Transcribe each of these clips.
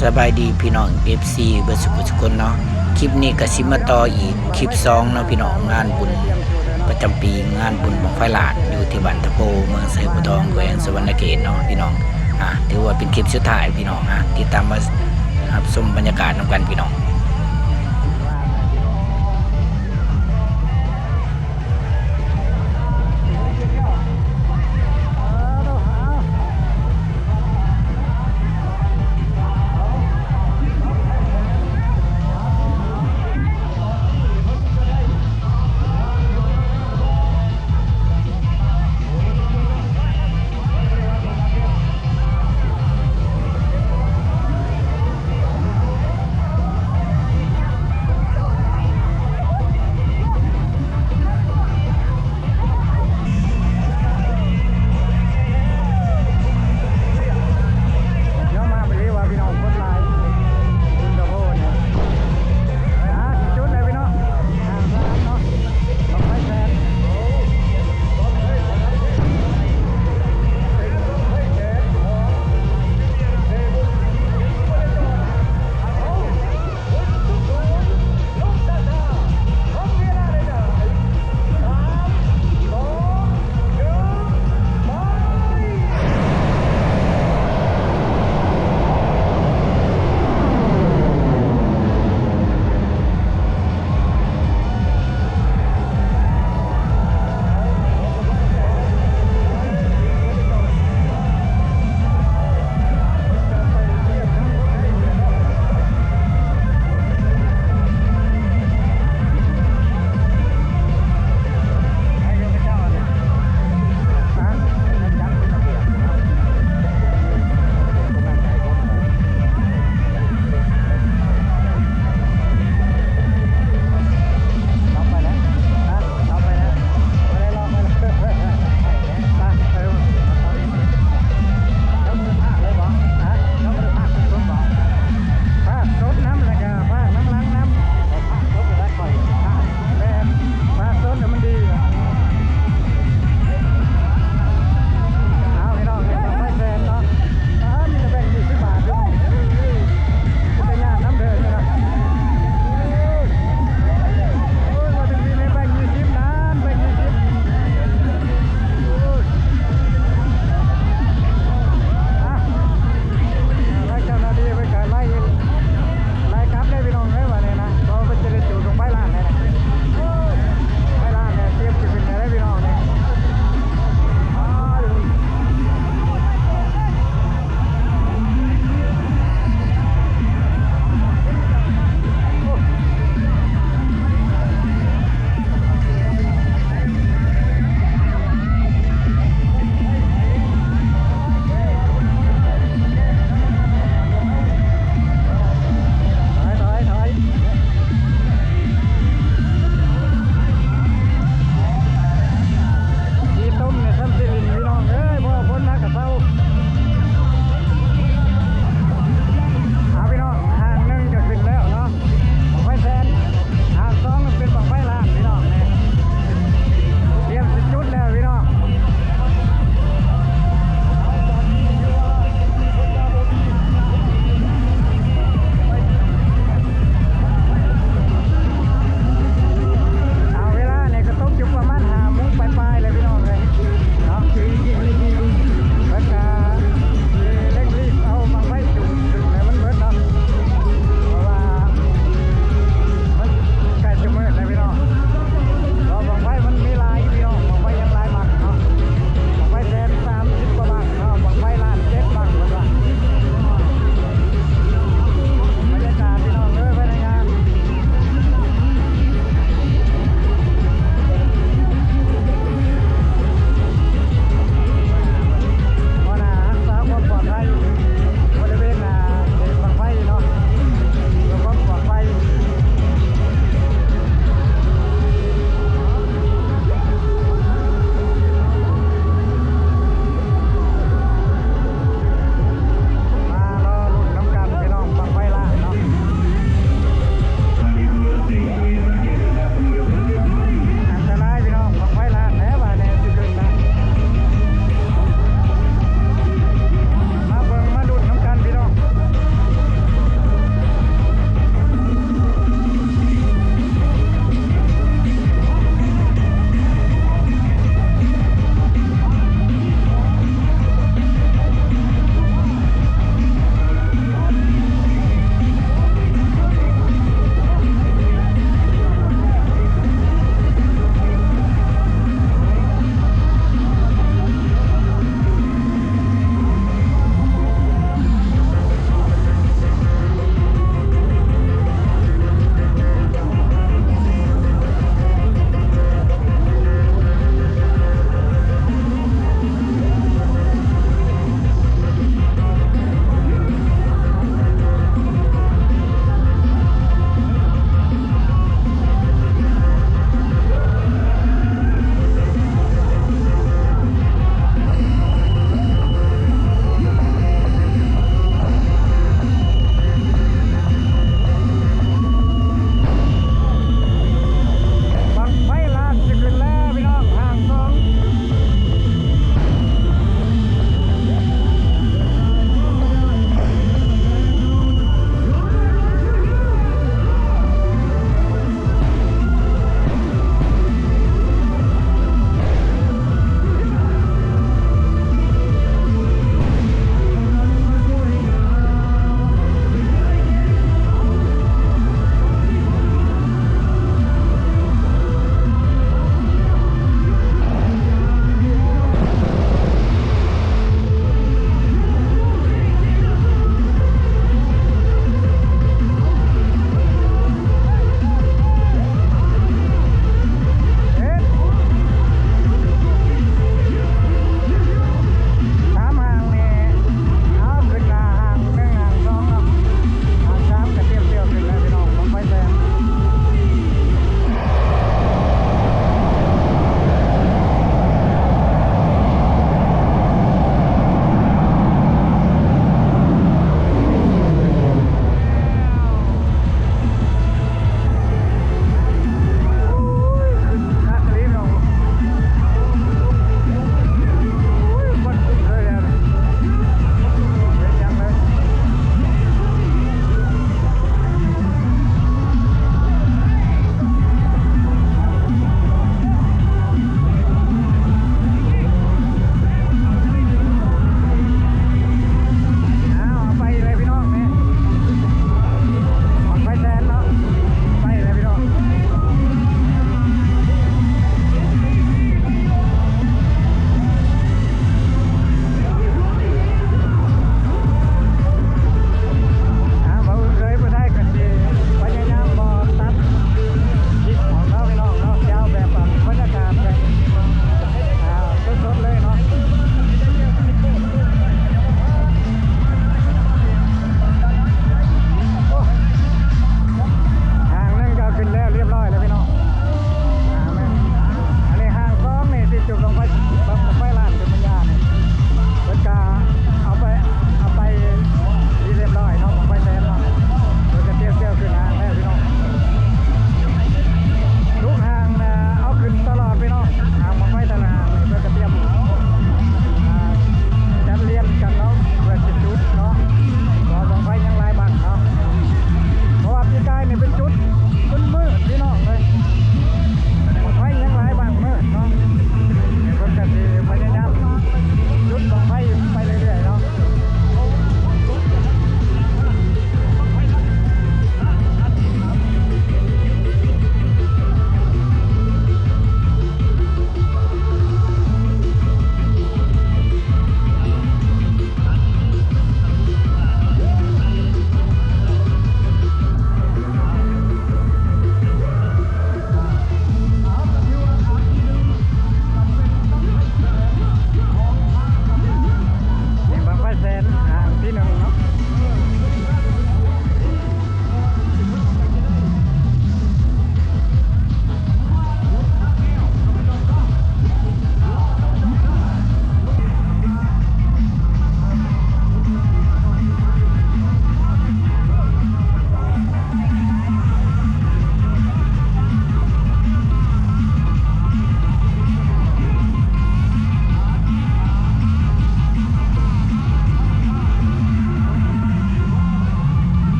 ສະບາຍດີພີ່ນ້ອງ ເອັຟຊີ ເບິດສຸກຄົນເນາະ. ຄລິບນີ້ກະຊິມາຕໍ່ອີກຄລິບສອງເນາະພີ່ນ້ອງ, ງານບຸນປະຈຳປີ ງານບຸນບັ້ງໄຟຫຼາດ ຢູ່ທີ່ບ້ານທະໂພ ເມືອງໄຊພູທອງ ແຂວງສະຫວັນນະເຂດເນາະພີ່ນ້ອງ. ອ່າ ຖືວ່າເປັນຄລິບສຸດທ້າຍພີ່ນ້ອງ, ອ່າ ຕິດຕາມມາຮັບຊົມບັນຍາກາດນຳກັນພີ່ນ້ອງ.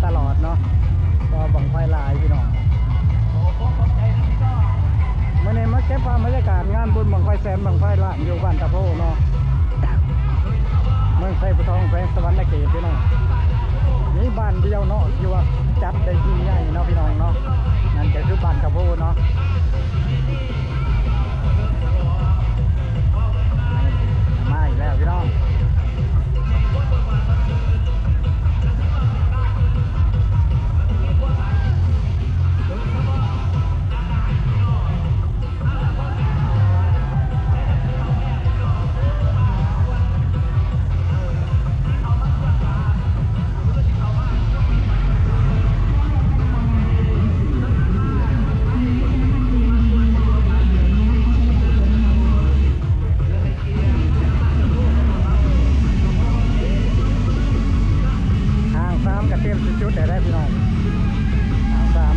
ຕະຫຼອດເນາະ ເພາະວ່າບັ້ງໄຟຫຼາຍພີ່ນ້ອງ. ມື້ນີ້ມາເກັບພາບບັນຍາກາດງານບຸນບັ້ງໄຟແສນບັ້ງໄຟລ້ານຢູ່ບ້ານຕາໂພເນາະ ເມືອງໄຊພູທອງ ແຂວງສະຫວັນນະເຂດພີ່ນ້ອງ. ມີບ້ານດຽວເນາະ ທີ່ວ່າຈັດໄດ້ຍິ່ງໃຫຍ່ເນາະພີ່ນ້ອງເນາະ ນັ້ນກໍຄືບ້ານຕາໂພເນາະ. ມາອີກແລ້ວພີ່ນ້ອງ. ຫ້າງສາມກໍເຕັມສຸດໆແລ້ວເດ້ພີ່ນ້ອງ ຫ້າງສາມ.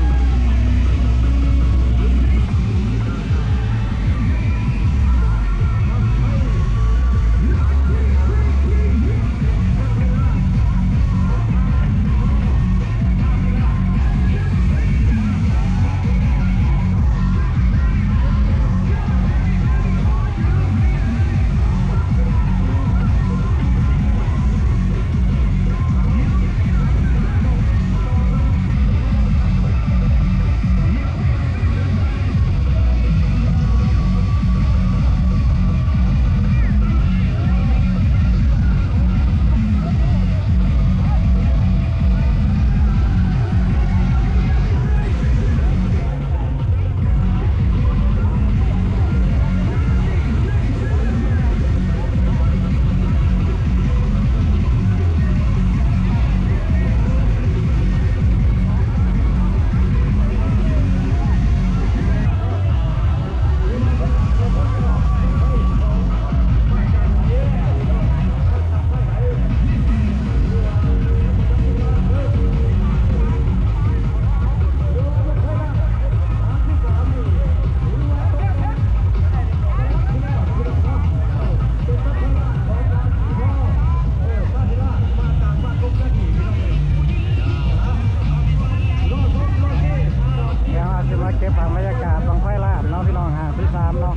ດຽວເຮົາຊິມາເກັບພາບບັນຍາກາດບັ້ງໄຟລ້ານເນາະພີ່ນ້ອງ ຫ້າງທີສາມເນາະ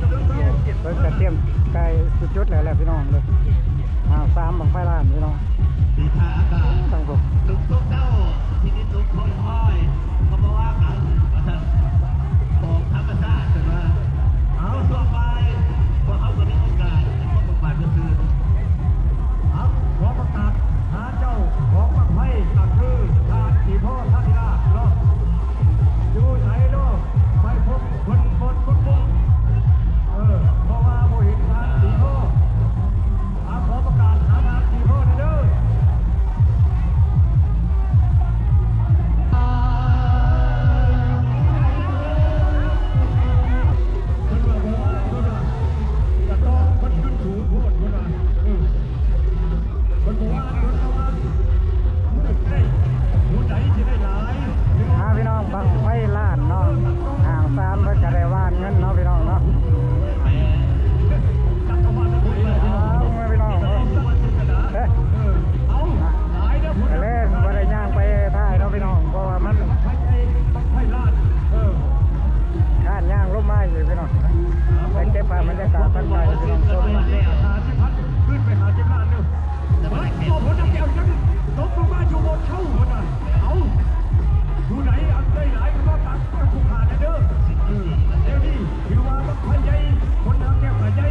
ເພິ່ນກະຕຽມໃກ້ຊິຈຸດແລ້ວແຫຼະພີ່ນ້ອງເດີ ຫ້າງສາມບັ້ງໄຟລ້ານພີ່ນ້ອງ. ທາງພຸ້ນ ສຸກໆເຈົ້າ ທີ່ມີສຸກຄົນຄອຍ ກໍບໍ່ວ່າກັນ ວ່າຊັ້ນ ຂອງທຳມະຊາດ ເພິ່ນວ່າ. ເອົາ ຊ່ວງບ່າຍ ພວກເຮົາກໍມີໂອກາດ ໄດ້ພົບກັນບາດມື້ຄືນ. ເອົາ ຂໍປະກາດຫາເຈົ້າຂອງບັ້ງໄຟ ກໍຄືທ່ານສີໂພ ທັດທິລາດເນາະ ຢູ່ໃສເນາະ ໄປພົບເພິ່ນໝົດທຸກຄົນ ເອີ ເພາະວ່າບໍ່ເຫັນທ່ານສີໂພ. ອາ ຂໍປະກາດຫາທ່ານສີໂພແດ່ເດີ. ເພິ່ນວ່າບໍ່ວ່າງ ເພິ່ນວ່າກະຕ້ອງເພິ່ນຂຶ້ນສູງໂພດ ເພິ່ນວ່າ ເອີ ເພິ່ນບໍ່ວ່າງ ເພິ່ນວ່າວ່າງ ເພິ່ນໄດ້ຜູ້ໃດຊິໄດ້ຫຼາຍ. ອ່າ ພີ່ນ້ອງ ບັ້ງໄຟລ້ານເນາະ ຫ້າງສາມເພິ່ນກະໄດ້ຫວ່ານເງິນເນາະ ພີ່ນ້ອງເນາະ. ອ່າ ພີ່ນ້ອງເອີຍ ກະເລີຍບໍ່ໄດ້ຍ່າງໄປຖ່າຍເນາະພີ່ນ້ອງ ເພາະວ່າມັນ ຂ້ານຍ່າງລົງມາຢູ່ພີ່ນ້ອງ ໄປເກັບພາບບັນຍາກາດທາງໃນພີ່ນ້ອງຊົມ. ຂຶ້ນໄປຫ້າສິບລ້ານເດີ. ເອີຍ ຕົກລົງມາຢູ່ບ່ອນເຊົາພຸ້ນນະ. ເອົາ ຜູ້ໃດອັນໄດ້ຫຼາຍກໍມາຕັກເອົາຜູ້ຂ້າແດ່ເດີ. ເອີ ແນວນີ້ຖືວ່າບັ້ງໄຟໃຫຍ່ ຄົນຫາງແກ້ວກໍໃຫຍ່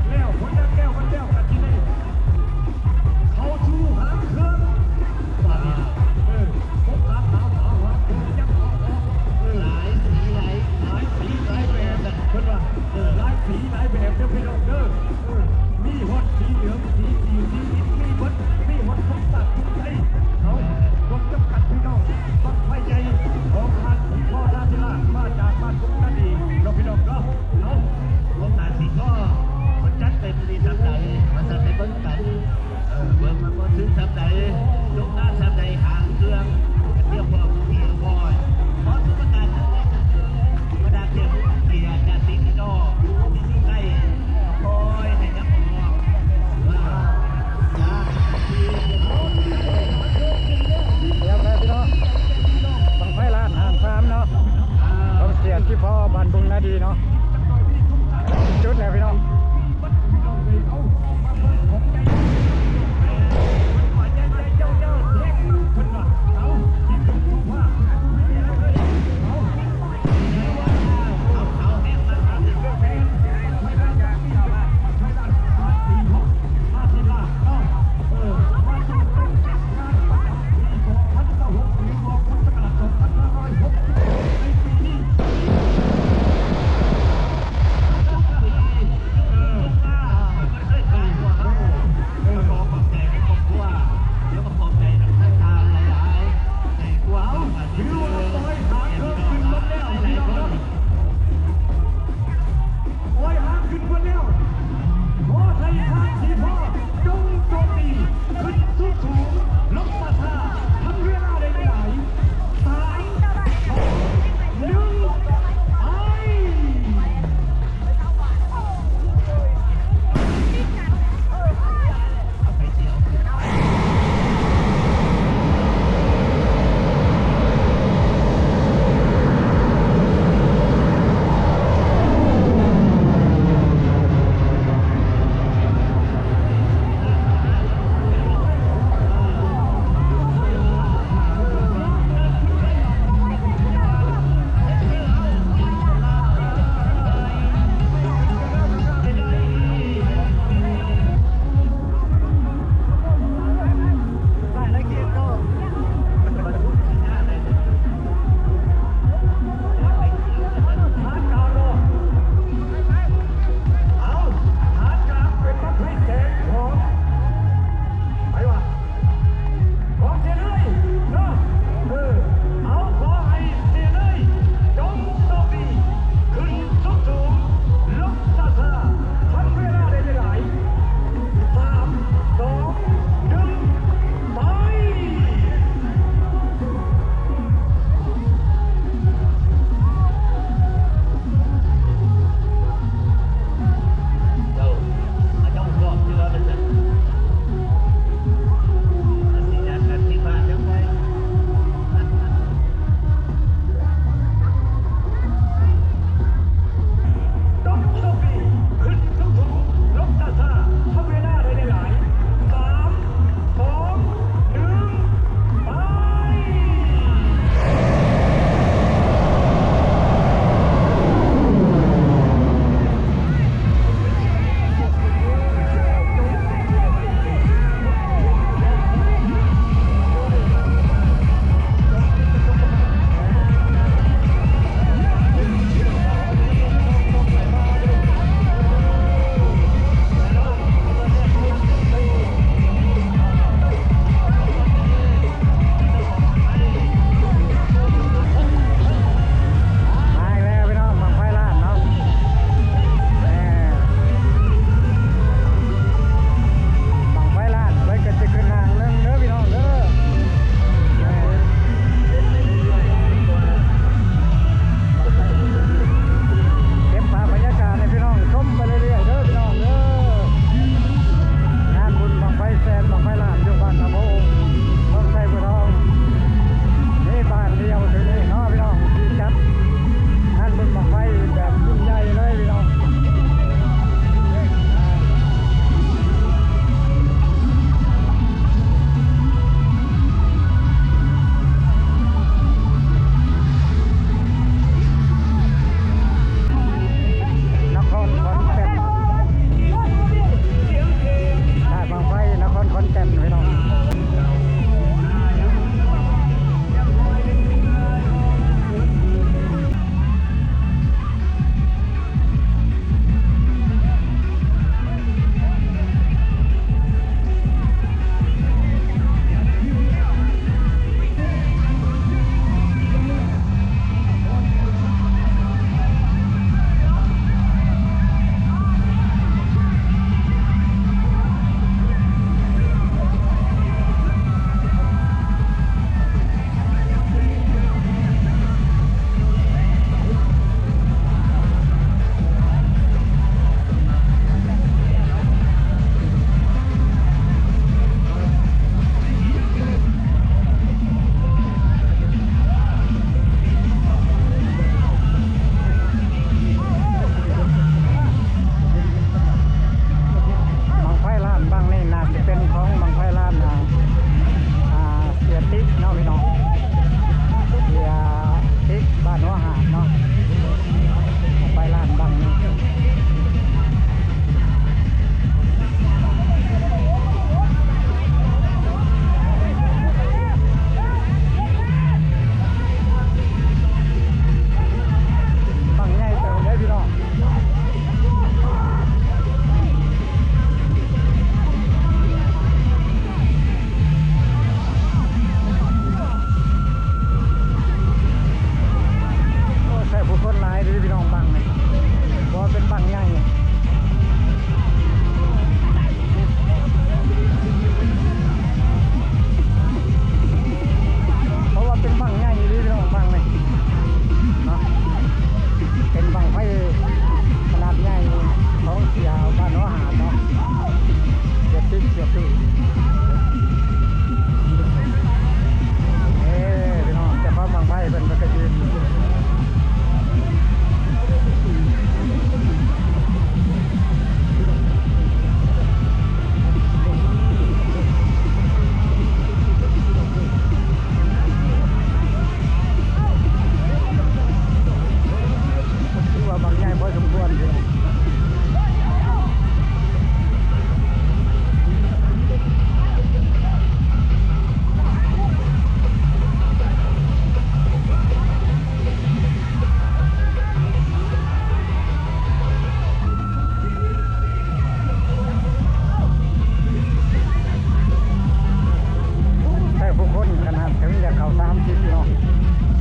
ແລ້ວຄົນຫາງແກ້ວມັນແລ້ວກໍຊິໄດ້ເຂົ້າສູ່ຫາງເຄື່ອງບາດນີ້. ເອີ ປົກກາບໜາວຂາວຫາງເຄື່ອງຍັງເອົາອອກ. ເອີ ຫຼາຍສີ ຫຼາຍ ຫຼາຍສີຫຼາຍແບບ ເພິ່ນວ່າ. ເອີ ຫຼາຍສີຫຼາຍແບບເດີພີ່ນ້ອງເດີ. ເອີ ເບິ່ງໜ້າດີເນາະ ຈຸດແລ້ວພີ່ນ້ອງ.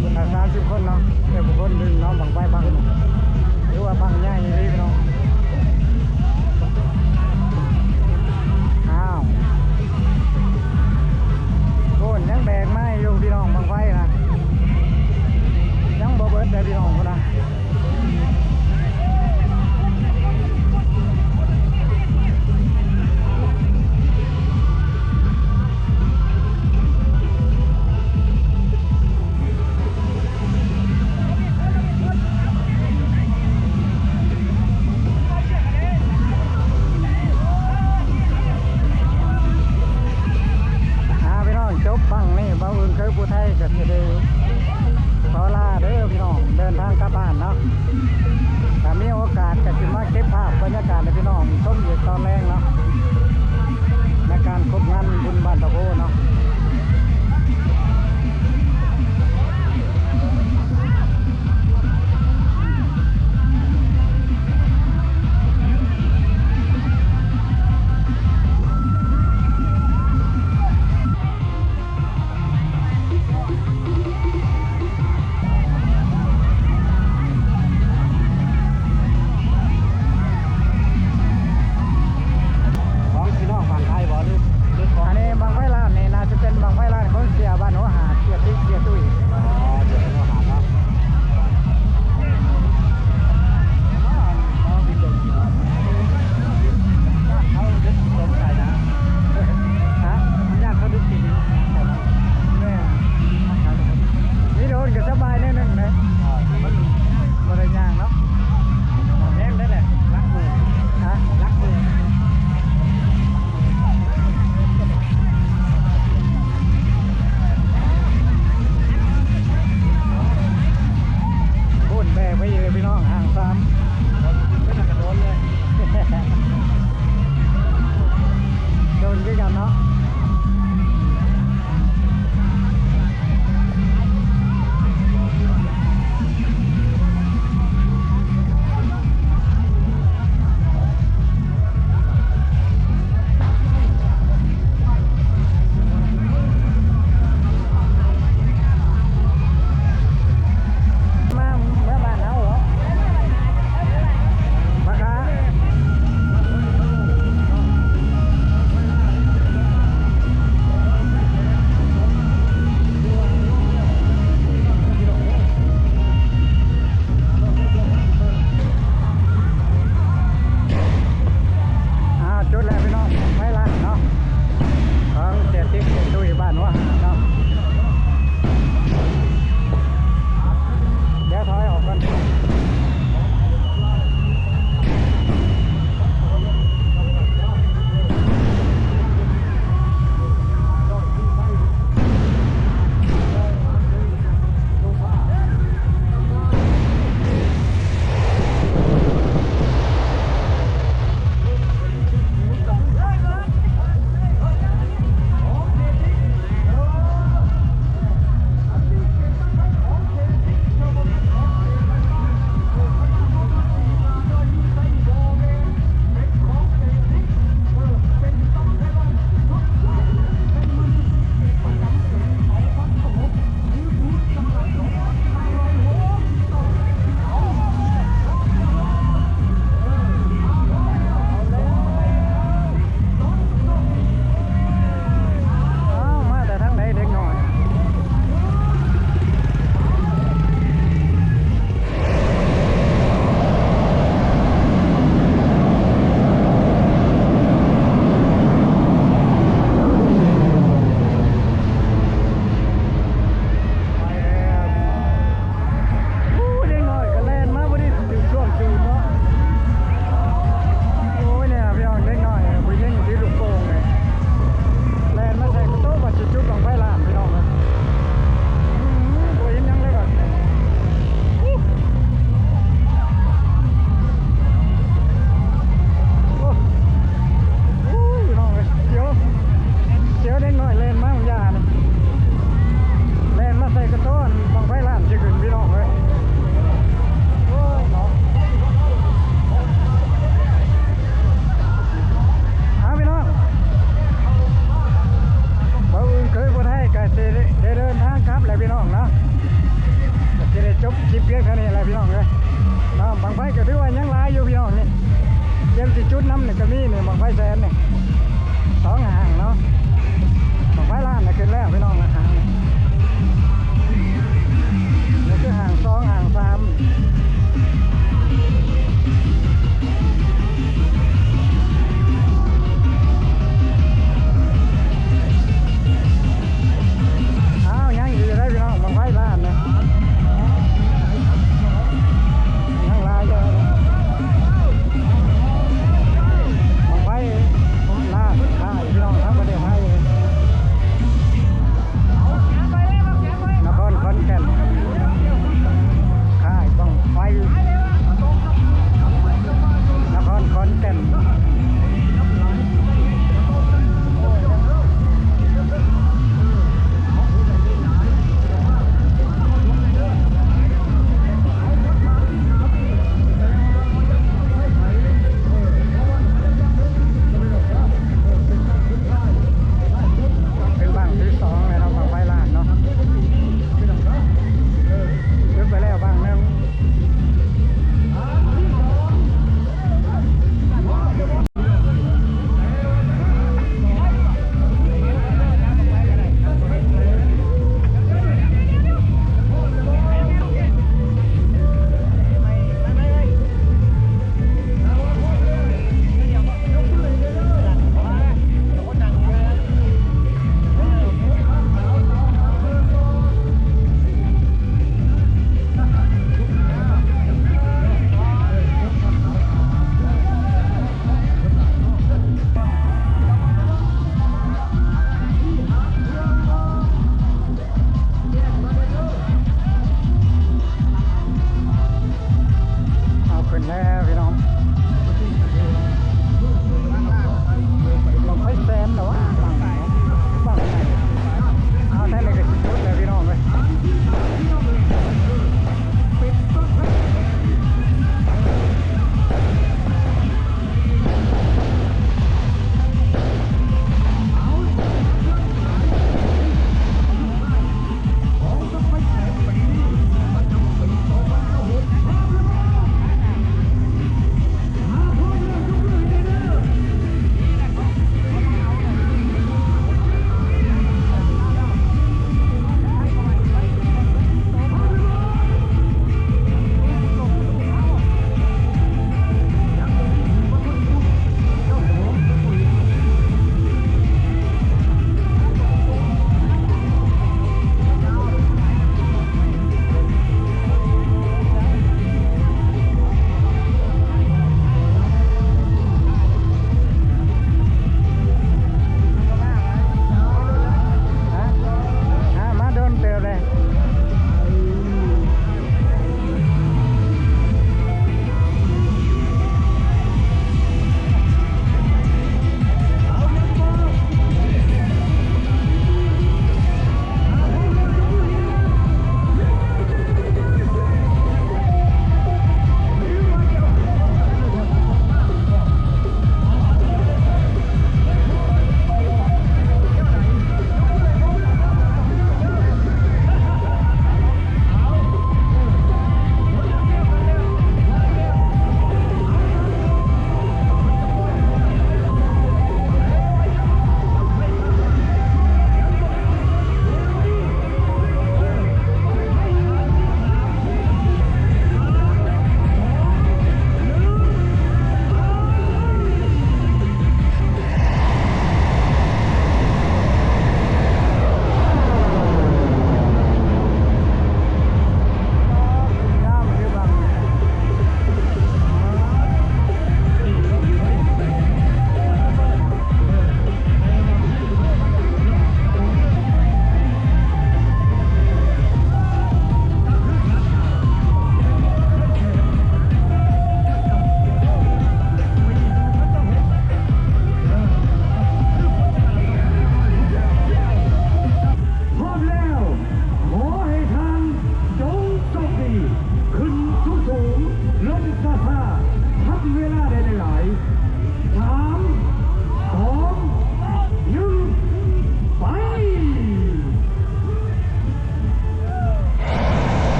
ຄົນລະສາມສິບຄົນເນາະ ແຕ່ຜູ້ຄົນດຶງເອົາບັ້ງໄຟບັ້ງ ຖືວ່າບັ້ງໃຫຍ່ອີ່ຫຼີພີ່ນ້ອງ. ອ້າວ ໂອ້ນ ຍັງແບກມາຢູ່ພີ່ນ້ອງ ບັ້ງໄຟນະ ຍັງບໍ່ເບິດເດີພີ່ນ້ອງພຸ້ນນະ. ອ່າ ພີ່ນ້ອງ ຈົບບັ້ງນີ້ ບ່າວອຶ່ງເຄີຍຜູ້ໄທກໍຊິໄດ້ຂໍລາເດີພີ່ນ້ອງ ເດີນທາງກັບບ້ານເນາະ. ຖ້າມີໂອກາດກໍຊິມາເກັບພາບບັນຍາກາດໃຫ້ພີ່ນ້ອງຊົມອີກຕອນແລງເນາະ ໃນການຄົບງານບຸນບ້ານຕາໂພເນາະ. ຂອງພີ່ນ້ອງຝັ່ງໄທບໍ່ ຫຼື ຫຼືຂອງ ອັນນີ້ບັ້ງໄຟລ້ານນີ້ ໜ້າ ຄລິບພຽງເທົ່ານີ້ແຫຼະພີ່ນ້ອງເອີຍເນາະ. ບັ້ງໄຟກໍຖືວ່າຍັງຫຼາຍຢູ່ພີ່ນ້ອງນີ້ ເກມຊິຈຸດນຳນີ້ກໍມີນີ້ ບັ້ງໄຟແສນນີ້ ສອງຫ້າງເນາະ. ບັ້ງໄຟລ້ານນະຂຶ້ນແລ້ວພີ່ນ້ອງນະ.